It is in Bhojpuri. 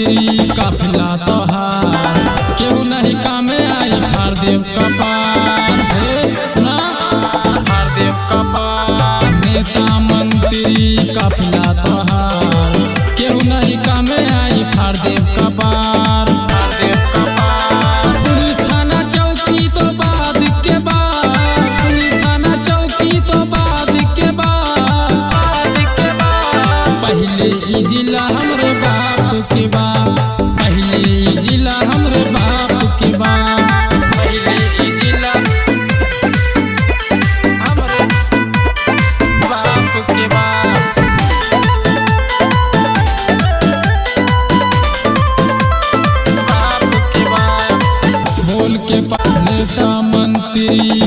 मंत्री काफिला तोहार, केहू नहीं कामे आई फाड़ देव कपार। हे सुना, फाड़ देव कपार। नेता मंत्री काफिला तोहार, केहू नहीं कामे आई फाड़ देव कपार, फाड़ देव कपार। पुलिस थाना चौकी तो बाद के बाद, पुलिस थाना चौकी तो बाद के बाद, बाद के बाद। पहले ई जिला हमरे बाप के बा, पहले ई जिला हमरे बाप के बा, पहले ई जिला हमरे बाप के बा। बाप के बा। बोल के नेता मंत्री